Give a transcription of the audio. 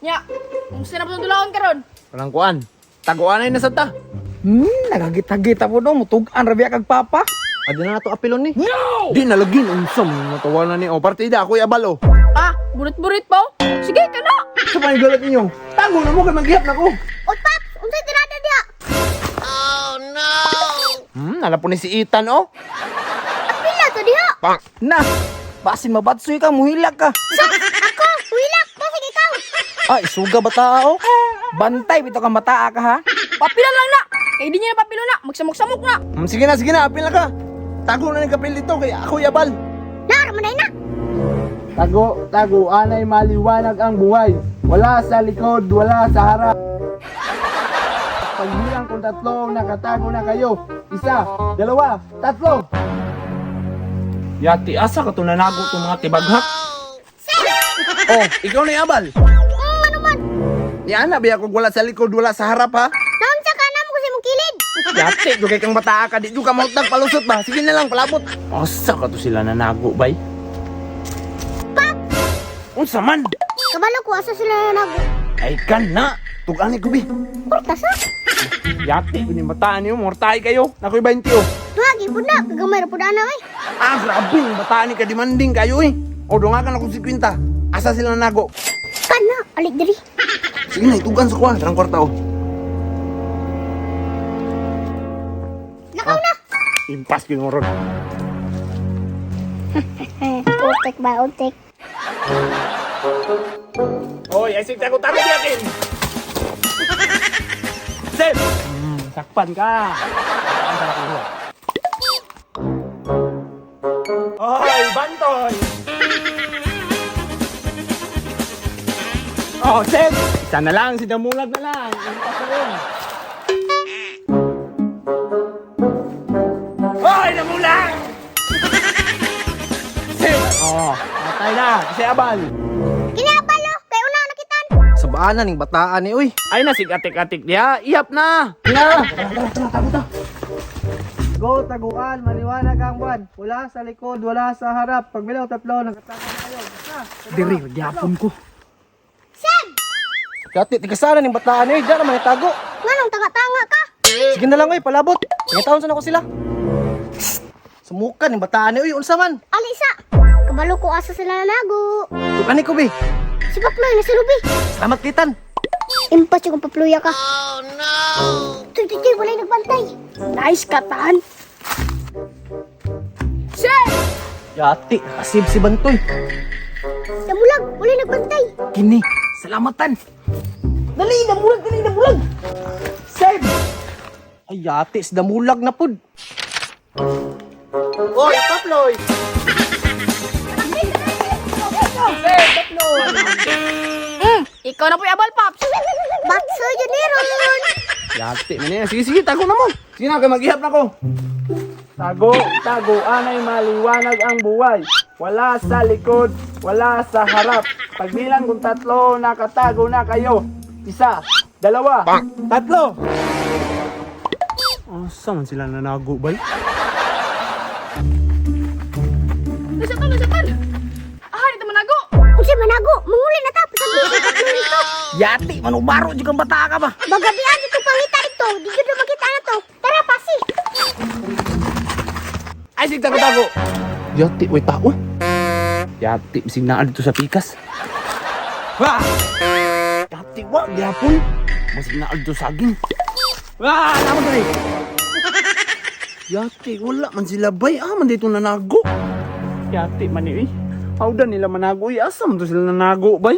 Nya, unsa na po dulaon karon? Kanang kuan. Taguan ay nasa ta. Nagagita-gita po do, mutug-an rabi kag papa. Adi na nato apilon ni. No! Di nalagin unsa man matawa na ni. O partida ako'y abal oh. Ah, burit-burit pa oh. Sige, kana. Sa panigalat ninyo. Tago na mo kay maghihap na ko. Oy, Paps! Unsay tirada diha? Nala po ni si Ethan oh. Apila to diha! Na, basin mabatsoy ka, muhilak ka. Sus! Ako! Wilak! Basig ikaw! Ay, suga ba tao? Bantay, bitaw ka mataa ka ha. Papila lang na. Kay di niya na papilo na, magsamok-samok na. Sige na, apil na ka. Tago na ni kapil dito kay ako'y abal. Nar, manay na! Tago, tago, anay maliwanag ang buhay. Wala sa likod, wala sa harap. Pagbilang kung tatlo, nakatago na kayo. Isa, dalawa, tatlo. Yati, asa ka to nanago itong mga tibaghak? Oh, ikaw na abal. Ano man? Yan, nabi ako wala sa likod, wala sa harap ha. Naunsa ka na mo kasi mong kilid! Yati, dugay kang bataa ka, di ka mautang palusot ba? Sige na lang, palabot. Asa ka to sila nanago, bay? Unsa man? Kabalo ko asa sila nanago. Ay kan na. Tugani ko bi. Kurta sa! Yati, kunin bataan niyo, mortay kayo. Nakoy 20 oh. Tuwagi pud na, kagamay ra pud ana oy. Ah, grabe, yung bataan ni kademanding kayo eh. O dungakan ako 50. Asa sila nanago? Kana, alik diri. Sige na, itugan sa kuha. Darang kwarta oh. Lakaw na! Impas yun mo ron. Utek ba, utek. Oy, ay sige tago tago diyakin. Sir! Sakpan ka. Oy, bantoy! Oh, Sir! Isa na lang, si Damulag na lang. Impas na yun. Oy, Damulag! Sir! Oh, patay na. Kasi abal. Kinabalo, kay una nakitan. Sabaan na ning bataan ni uy. Ay na sig atik-atik niya. Iyap na. Na. Go, taguan, maliwanag ang buwan. Wala sa likod, wala sa harap. Pagbilang tatlo, nagkatago na kayo. Isa, Diri, gyapon ko. Seb! Yati, tigasana ning bataan ni, diyan naman itago. Nganong tanga-tanga ka? Sige na lang oy, palabot. Pangitaon sa nako sila. Sumukan ning bataan ni uy, unsa man? Ali sa! Kabalo ko asa sila nanago. Tugani ko bi. Si Paploy na si Ruby. Salamat kitan. Impas yung papluya ka. Oh no! Tuy, tuy, tuy, wala'y nagbantay. Nice katan. Sir! Yati, kasib si Bantoy. Damulag, wala'y nagbantay. Kini, salamatan. Dali, namulag, dali, namulag. Save! Ay, yati, si Damulag na pud. Oy, Paploy! Ikaw na po abal, Paps. Batso yun ni Ron. Yati man yan. Sige, sige, tago na mo. Sige na, kay maghihap na ko. Tago, tago, anay maliwanag ang buhay. Wala sa likod, wala sa harap. Pagbilang kung tatlo, nakatago na kayo. Isa, dalawa, tatlo. Asa man sila nanago, bay? Nasa tan, nasa tan. Ah, dito manago. Unsa manago, manguli na ta. Pasagdo sa Paploy nito. Yati, manubaro jud kang bataa ka ba? Bagabian dito pangita dito. Di jud na makita na to. Tara, pasi. Ay, sige, tago, tago. Yati, way tao. Yati, bisig naa dito sa pikas. Wah! Yati, wa, gyapon. Masig naa dito sa saging. Wah, naman dali. Yati, wala man sila bay. Ah, man dito nanago. Yati man eh. Hawda nila manago eh. Asa man to sila nanago bay?